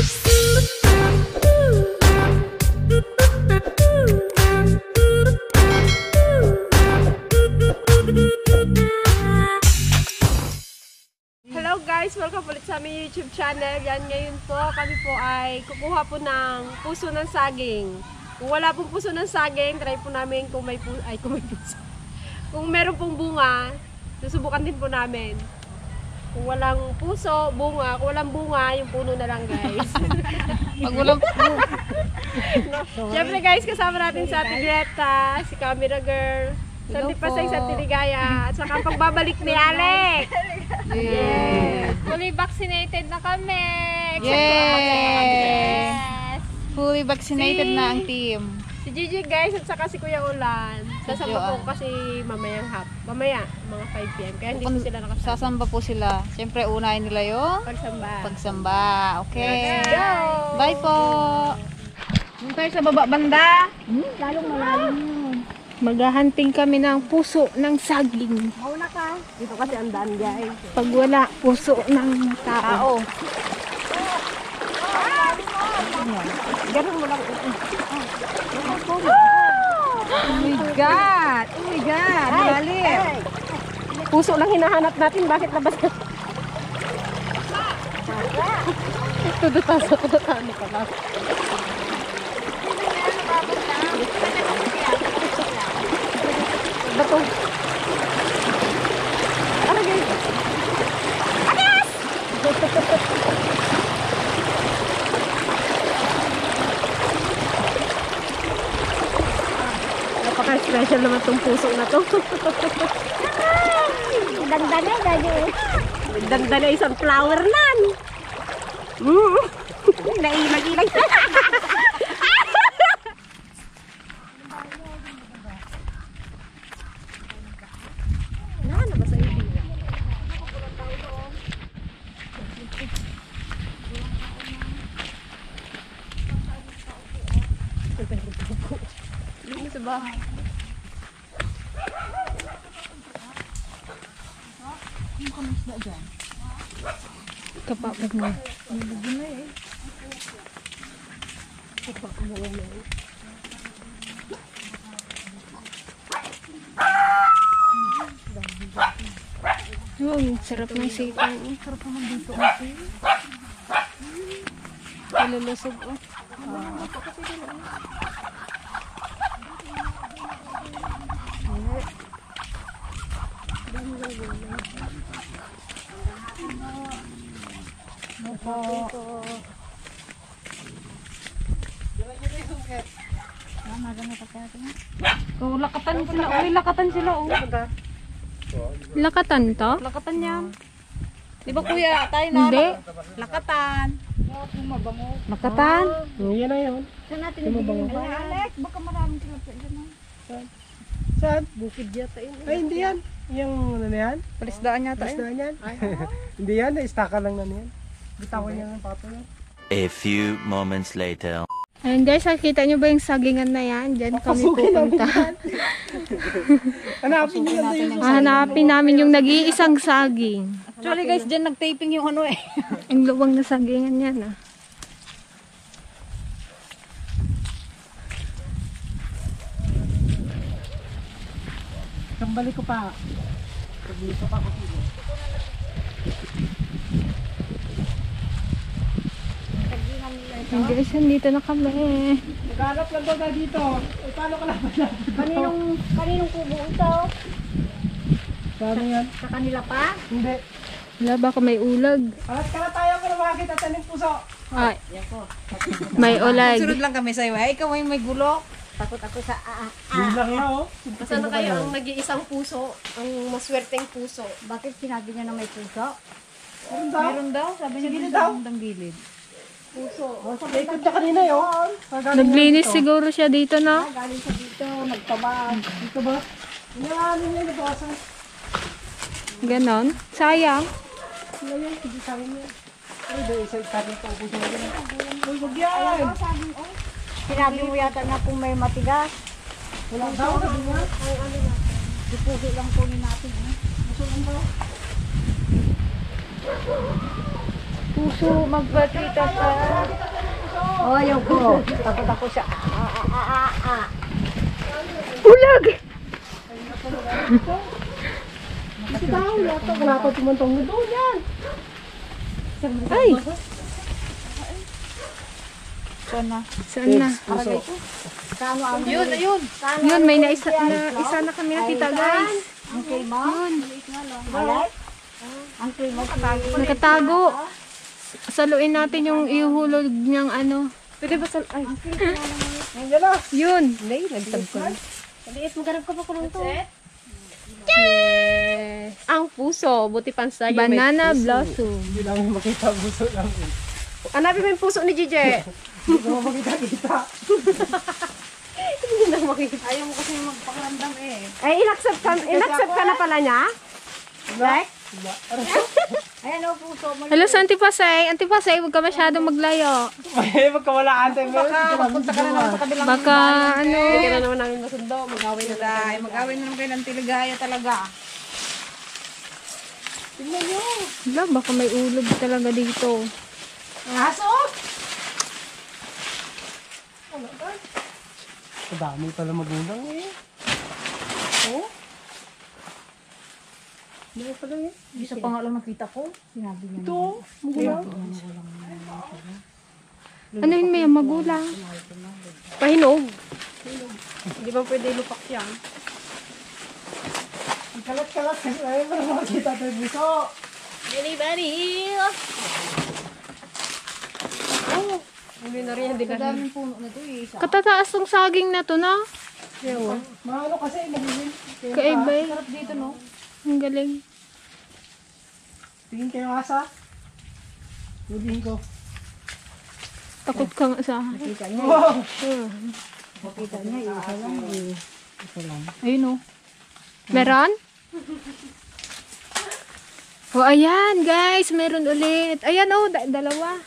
Hello guys! Welcome ulit sa aming YouTube channel. Yan, ngayon po, kami po ay kukuha po ng puso ng saging. Kung wala pong puso ng saging, try po namin kung may puso. Kung meron pong bunga, susubukan din po namin. Kung walang puso, bunga. Kung walang bunga, yung puno na lang guys. Pag walang Siyempre guys, kasama natin sa Ate Greta, si Camera Girl, Santi Pasay, Santi Ligaya, at saka ang pagbabalik ni Alec. Yes! Fully vaccinated na kami. Yes! Fully vaccinated na ang team. Si Gigi guys, at saka si Kuya Ulan. Sasamba po kasi mamaya, mga 5 PM. Kaya hindi po sila nakasama. Sasamba po sila. Siyempre, unahin nila yung Pagsamba. pagsamba. Okay. Let's go! Bye po! Doon tayo sa baba banda. Lalong malalim yun. Maghahunting kami ng puso ng saging. Mauna ka. Dito kasi ang daan guys. Pag wala, puso ng tao. Ganun mo lang. Oh my God! Oh my God! Malalim! Puso lang hinahanap natin. Bakit labas na? Tudutasa ka lang. Bato. Ano guys? Agas! Napaka-special naman tong puso na to. Dandana, ganyan. Danda na isang flower nan. Nailag-ilag. Sa bahay. Kapapag mo. Sarap ng sitaw. Sarap naman dito. Nalulusog oh. Oh, lakatan sila. Uy, lakatan sila. Oh. Lakatan to? Lakatan yan. Di ba kuya, tayo na? Hindi. Lakatan. Lakatan? Yan na yun. Saan natin ibigay? Alex, baka maraming sila sa dyan. Saan? Bukid yata yun. Ay, hindi yan. Yung ano na yan? Palisdaan yata. Palisdaan yan? Hindi yan. Na-stackan lang na yan. Bitawan niya ng pato yan. A few moments later. Ayun guys, nakikita nyo ba yung sagingan na yan? Diyan kami pupunta. Hanapin natin. Hanapin namin yung nag-iisang saging. Actually guys, dyan nag-taping yung ano eh. Ang luwang na sagingan yan ah. Kambali ko pa. Kambali ko pa ako. Hey guys, nandito na kami. Naghanap lang daw na dito. Eh, paano ka lang ba? Kaninong kubo ito? Paano yan? Sa kanila pa? Hindi. Wala, baka may ulag. Kalat tayo para makakita tayo ng puso. Ay. May ulag. Sunod lang kami sa'yo. Ay, ikaw ay may gulo. Takot ako sa Bilang na oh. Sana kayo ang nag-iisang puso, ang maswerteng puso. Bakit sinabi niya na may puso? Meron daw. Sabi niya dito sa bandang gilid. Ikot ka kanina yun. Naglinis siguro siya dito, no? Galing sa dito, nagtabag. Dito ba? Ano niya nabasa? Ganon. Sayang. Ano yan? Hindi sa akin yan. Ay, doon isa sabi ko puso na yan. Uy, wag yan. Sinabi mo yata na kung may matigas. Wala daw. Sabi niya. Puso lang kunin natin. Puso lang daw. puso, magpakita ka. Oh, ayaw ko. Takot ako sa Ulag! Wala pa tumantong na doon yan. Ay! Saan na? Saan na? Puso. Kano ang Yun, may isa na kami nakita, guys. ang kill mo? Yun, Malay? Ang kill mo katago. nakatago. Saluin natin yung ihuhulog niyang ano. Pwede ba sa... Ay, Nandiyan na. Yun. nay, nagtab ko. Liit mo ganap ka pa kulong to. Yes! Ang puso, buti pang saging may Banana puso. blossom. Hindi namin makita puso lang. Hanapin mo yung puso ni Gigi. Hindi ko makita-kita. Hindi na makita. Ayaw mo kasi magpakiramdam eh. Ay, inaccept ka na pala niya? Right? Ayan o, puso mo. Hello sa Antipasay. Antipasay, huwag ka masyadong maglayo. Ay, magkawalaan tayo. Punta ka na naman sa kabilang. Baka ano. Hindi ka na naman namin masundo. Mag-away na tayo. Ay, mag-awin na naman kayo ng tiligaya talaga. Wala, baka may ulog talaga dito. Aso? Dami pala magulang eh. Oh? Dami pala eh. Isa pa nga lang nakita ko. Sinabi niya. Ito, magulang. Ano yun may magulang? Pahinog. Hindi ba pwede lupak yan? Ang kalat-kalat. Ay, para makakita tayo puso. Hindi na rin, hindi na rin. Daming puno na to eh. Katataas tong saging na to na. Mahalo kasi, magiging. Kaibay. Sarap dito no? Ang galing. Tingin kayo asa. Lubihin ko. Takot ka nga sa akin. Kita niya. Wow! Kita niya. Isa lang eh. Ayun o. Meron? Oh, ayan guys. Meron ulit. Ayan o, dalawa.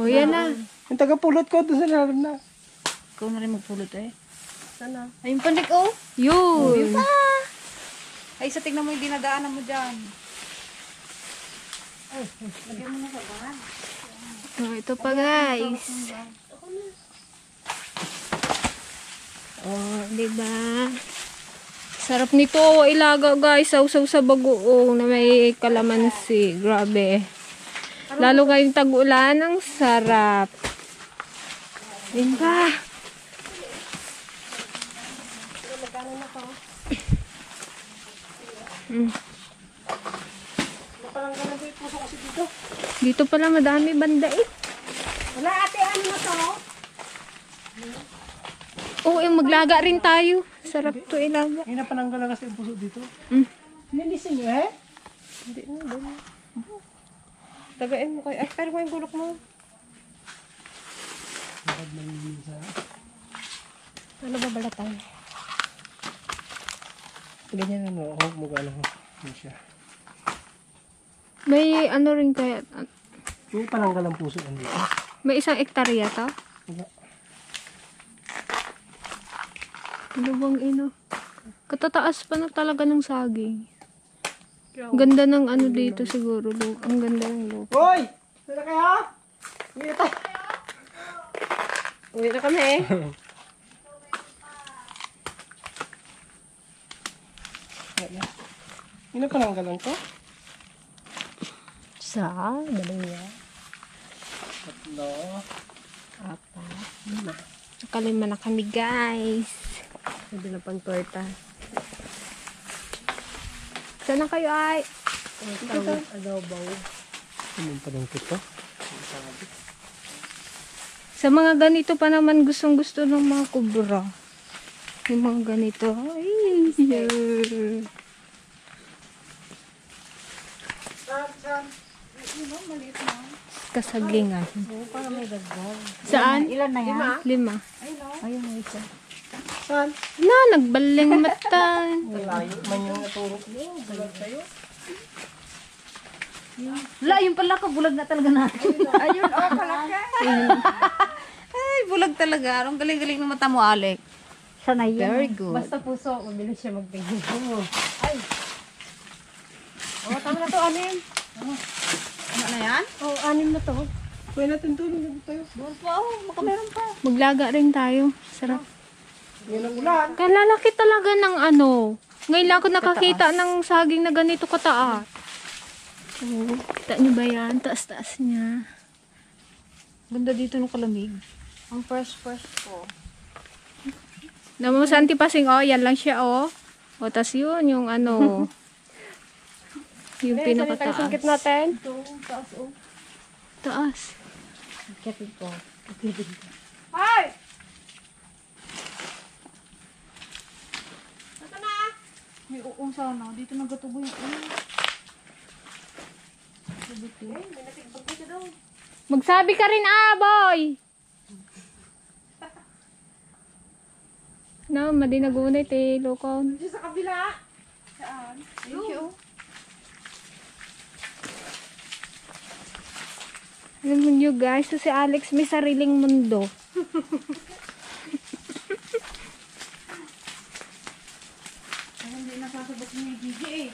Oh, yan na. Yung tagapulot ko doon sa lalim na. Ikaw na rin magpulot eh. Sana. Ayun pandik oh. Yun. Ay, sa tignan mo yung dinadaanan mo dyan. Oh, ito pa guys. Oh, diba? Sarap nito. Ilaga guys. Sausaw sa bagoong na may kalamansi. Grabe. Lalo ngayong tag-ulan. Ang sarap. Diba? Dito pala madami banda eh. Wala ate, ano na to? Oo, maglaga rin tayo. Sarap to ilaga. Hindi na pananggal kasi yung puso dito. Mm. Nilisin nyo eh. Hindi na, doon. Tagain mo kayo. Ay, pero ko yung gulok mo. Ano ba balatan? Ganyan ano, ako mag-ano ko. Yun siya. May ano rin kaya. Yung pananggal ang puso nandito. May isang ektarya to. Wala. Ano bang ino? Katataas pa na talaga ng saging. Ganda ng ano dito siguro. Ang ganda ng lupa. Hoy! Sila kaya? Hindi tayo. Uwi na kami eh. Yun ang pananggalan ko? Isa, dalawa, Tatlo. apat, lima. Nakalima na kami guys. Pwede na pang torta. Saan na kayo ay? Adobo. Ano pa lang ito? Sa mga ganito pa naman gustong gusto ng mga kubra. Yung mga ganito. Ay, yeah. Kasagingan. Saan? Ilan na yan? 5. Ayun na isa. Saan? Na, nagbaling mata. Malayo man yung naturok mo. Bulag kayo. Wala, yung pala ka, bulag na talaga natin. Ayun, oh, pala ka. Ay, bulag talaga. Ang galing-galing ng mata mo, Alec. Sanay yan. Very good. Basta puso, mabilis siya magtingin. Oh, tama na to, 6. Ano na yan? Oh, 6 na to. Pwede natin tulong tayo. Doon pa, baka meron pa. Maglaga rin tayo. Sarap. Yan ang ulan. Kalalaki talaga ng ano. Ngayon lang ako nakakita ng saging na ganito kataas. Oh, kita nyo ba yan? Taas-taas niya. Ganda dito ng kalamig. Ang fresh ko. Naman sa antipasing, oh, yan lang siya, oh. O, tas yun, yung ano, yung pinakataas. Sungkit natin. Taas. Kapit ko. Ay! Ito na! May uong sana. Dito nagatubo yung uong. Magsabi ka rin, boy! No, madi nagunit eh, loko. Dito sa kabila. Thank you. Alam mo nyo guys, so si Alex may sariling mundo. Hindi nasasabot niya yung Gigi eh.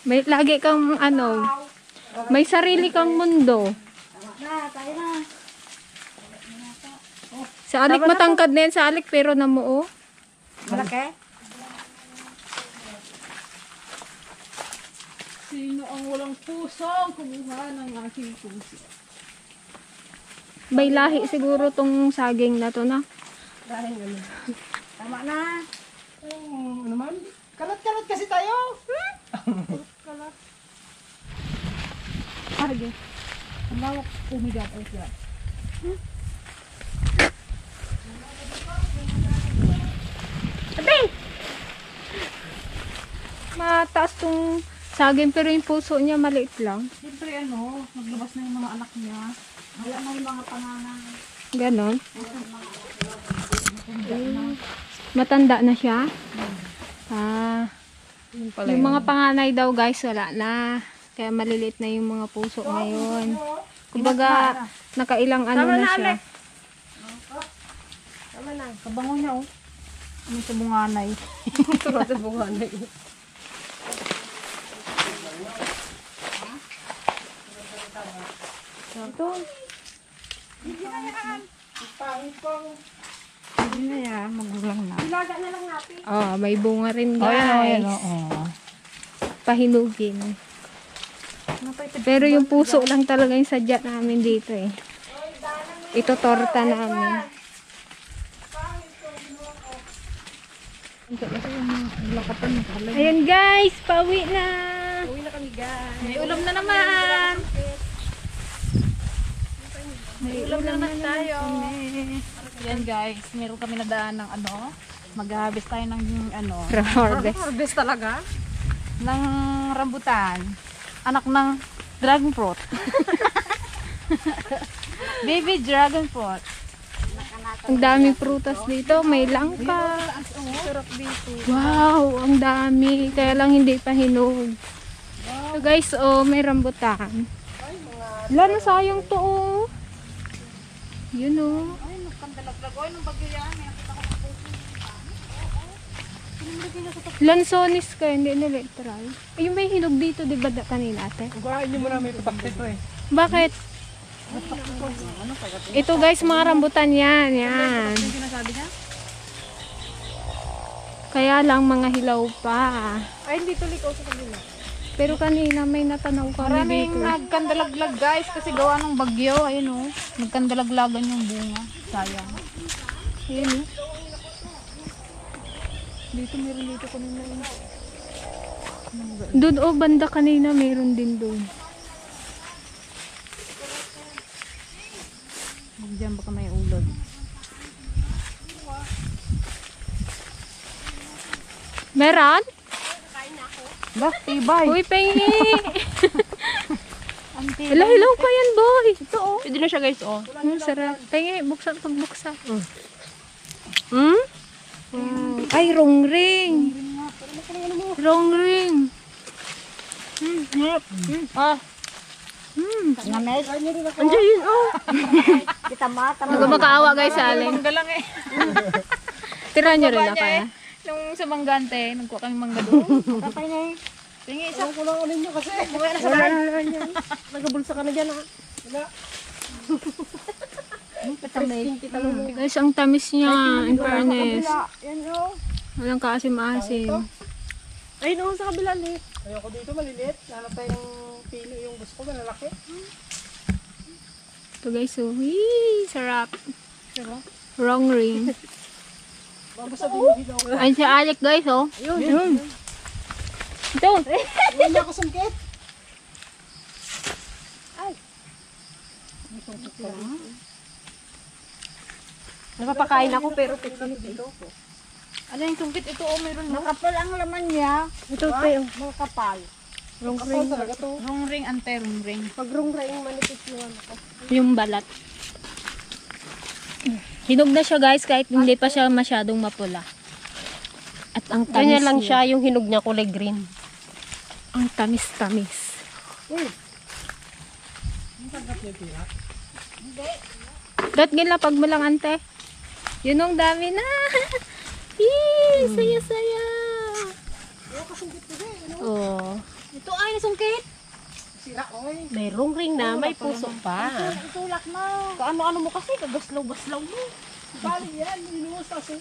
May lagi kang ano, may sarili kang mundo. Na, tayo na. Si Alex matangkad na yan sa Alex pero namuo. Malaki? Sino ang walang puso ang kumuha ng aking puso? May lahi siguro tong saging na to na. Dahil ano. Tama na. Ano naman? Kalat-kalat kasi tayo. Arge. Ang lawak pumigat ay siya. Mataas tong saging pero yung puso niya maliit lang. Siyempre ano, maglabas na yung mga anak niya. Wala na yung mga panganay. Ganon. Matanda na siya. Yung mga panganay daw guys, wala na. Kaya maliliit na yung mga puso ngayon. Kumbaga, nakailang ano na siya. Tama na. Kabango niya oh. May sabunganay. Turo sa bunga na yun. Ito. Hindi na yan, magulang na. Ilaga na lang natin. Oh, may bunga rin guys. Pahinugin. Pero yung puso lang talaga yung sadya namin dito eh. Ito torta namin. Ayan guys, pauwi na. Uwi na kami guys. May ulam na naman. May ulam naman tayo. Yan guys, meron kami nadaan ng ano, mag-harvest tayo ng ano, Harvest. Harvest talaga? ng rambutan. Anak ng dragon fruit. Baby dragon fruit. Ang daming prutas dito. May langka. Wow, ang dami. Kaya lang hindi pa hinog. So guys, oh, may rambutan. Wala na sayang to, oh. Yun, oh. Ay, nagkandalaglag. Oy, nung bagyo yan. May nakita ko ng puso. Lansones ka, hindi nila try. Yung may hinog dito, di ba kanina ate? Kuhain niyo muna may patak ito eh. Bakit? Ito guys, mga rambutan yan. Yan. Yung sinasabi niya? Kaya lang mga hilaw pa. Ay, hindi tuloy ko sa kabila. Pero kanina may natanaw kami Maraming dito. nagkandalaglag guys kasi gawa ng bagyo. Ayun oh. Nagkandalaglagan yung bunga. Sayang. Ayun, oh. Dito meron dito kanina yun. Doon, oh, banda kanina, mayroon din doon. Diyan baka may ulod. Meron? Ba, tibay. Uy, pengi! Hilaw pa yan, boy. Ito, oh. Pwede na siya guys, oh. Sarap. Pengi, buksan pag buksan. Hmm? Wow. Ay, ring. Ring. Ah. Names. Andiyan yun, oh. Kita mata. Huwag makaawa guys sa alin. Galang eh. Tira nyo rin na kaya. Nung sa Manggante, nagkuha kami mangga doon. Kapay na eh. Tingi, isa. Ako lang ulit nyo kasi. Wala yan. Nagabulsa ka na dyan ha. Wala. Guys, ang tamis niya, in fairness. Yan o. Walang kaasim-asim. Ayun o, sa kabila lit. Ayoko dito maliliit. Lalo tayong pili yung gusto ko malalaki. Ito guys, so, sarap. Wrong ring. Basta di mo hilaw. Ayun si Alec guys, oh. Yun. Ito. Hindi niya ako sungkit. Napapakain ako pero kami dito. Ano yung tungkit ito? Oh, meron no? Makapal ang laman niya. Ito tayo. Makapal. Kapal talaga to. Rung ring, ante, rung ring. Pag rung-ring manipis yung ano ko. Yung balat. Hinog na siya guys, kahit hindi pa siya masyadong mapula. At ang tamis Ganyan lang niya. siya, yung hinog niya kulay green. Ang tamis-tamis. Dot gila pag mo lang ante. Yun ang dami na. Saya-saya. Oh. Ito ay nasungkit. Sira ko eh. May rung-ring na, may puso pa. Itulak mo. Kaano-ano mo kasi, kagaslaw-gaslaw mo. Bali yan. Inuwas kasi.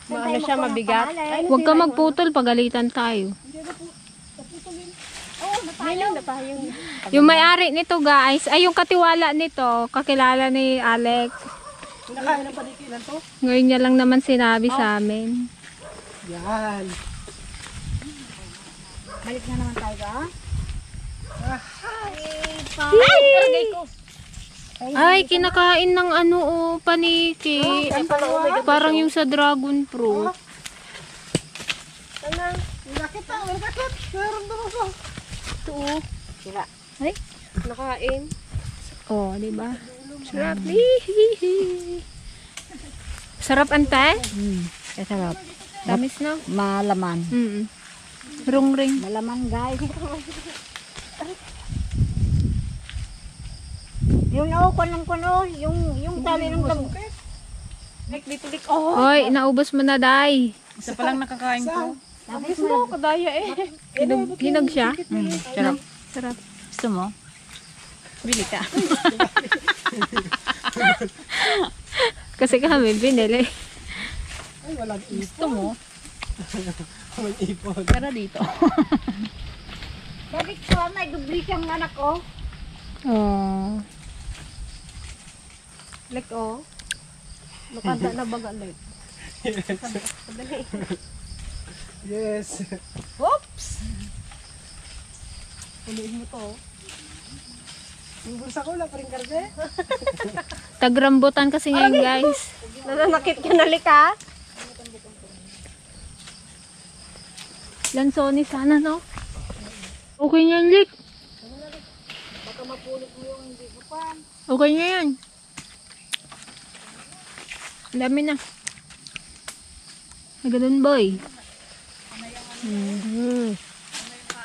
Maano siya, mabigat. Ay, Huwag ka magputol, pagalitan tayo. Ngayon na tayo. Yung may-ari nito guys, ay yung katiwala nito, kakilala ni Alec. Nakain ng panikilan to. Ngayon niya lang naman sinabi sa amin. Yan. Balik na naman tayo ba? Ay, kinakain ng ano oh, paniki. Parang yung sa dragon fruit. Nakita. Meron daw ako. Ito oh. Sila. Ay. Nakain. Oh, di ba? Sarap. Sarap ante? Sarap. Tamis na. Malaman. Rung ring. Malaman guys. Yun o, kuno, yung tali ng damo. Lik. Oh. Hoy, naubos mo na, Day. Isa pa lang nakakain ko. Tapos mo, kadaya eh. Hinog siya? Sarap. Sarap. Gusto mo? Bili ka. Kasi kami binili. Ay, walang Gusto mo? Walang ipon. Pero dito. Bakit ko may dubli siyang anak ko? Oh. Lik oh. Nakanda na baga lik. Yes. Oops! Uliin mo to. Yung bulsa ko lang rin karga eh. Tagrambutan kasi ngayon, guys. Nananakit ka na lik ha? Lansoni sana, no? Okay na yan, Lik. Okay na yan. Ang dami na. Ay, ganun, boy.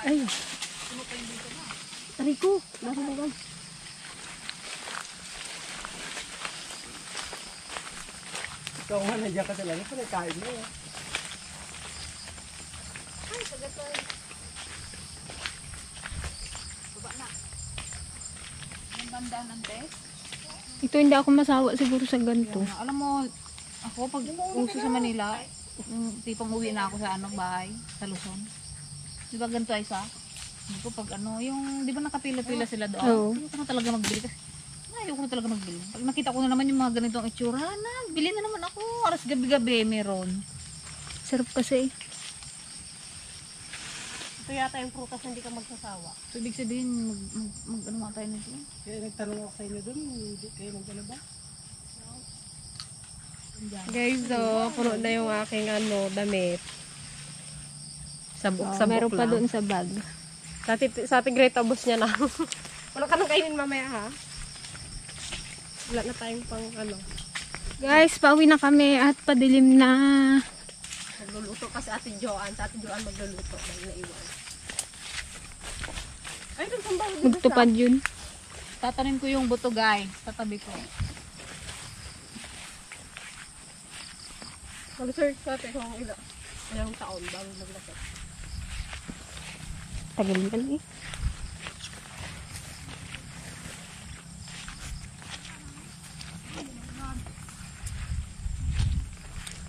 Ay. Aray ko. Laro na guys. Ikaw nga nandiyan ka talaga. Pinagkain mo eh. Ito hindi ako masawa siguro sa ganito. Alam mo, ako pag uso sa Manila, yung tipong uwi na ako sa bahay, sa Luzon. Di ba ganito ay sa? Hindi ko pag yung, di ba nakapila-pila sila doon? Oo. Ayoko na talaga magbili kasi. Ayoko na talaga magbili. Pag nakita ko na naman yung mga ganitong itsura, bili na naman ako. Aras gabi-gabi meron. Sarap kasi. Ito yata yung prutas na hindi ka magsasawa. So, ibig sabihin, ano nga tayo nito? Kaya nagtanong ako sa inyo dun. Hindi kayo magdala ba? Guys, puno na yung aking damit. Sabok-sabok Meron pa lang. doon sa bag. Sa ating Greta, boss niya na. Wala ka nang kainin mamaya ha? Wala na tayong pang Guys, pauwi na kami at padilim na. magluluto kasi Ate Joanne. Sa Ate Joanne magluluto. Dahil naiwan. Ay, doon saan ba? Magtupad yun. Tatanim ko yung buto, guys. Tatabi ko. Mag-search natin kung ila. Ilang taon bago maglaki. Tagal yan eh.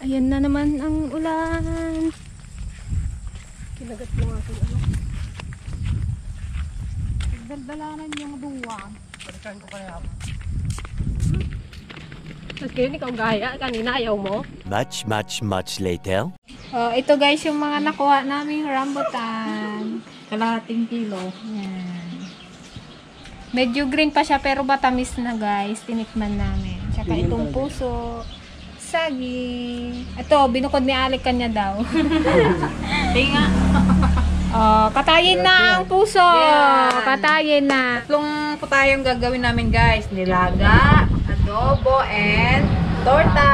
Ayan na naman ang ulan. Kinagat ko nga sa ano. Daldalanan yung duwang. Balikan ko kaya. Tapos kayo, ikaw gaya. Kanina ayaw mo. Much later. Ito guys yung mga nakuha naming rambutan. Kalahating kilo. Yan. Medyo green pa siya pero matamis na guys. Tinikman namin. Tsaka itong puso. Saging. Ito, binukod ni Alec kanya daw. Tinga. Katayin na ang puso. Yan. Katayin na. Tatlong putayong gagawin namin guys. Nilaga, adobo, and torta.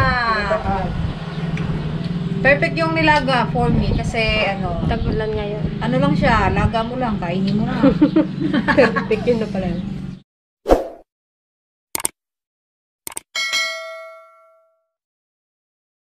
Perfect yung nilaga for me kasi Tagulan ngayon. ano lang siya, laga mo lang, kainin mo na. Perfect yun na pala.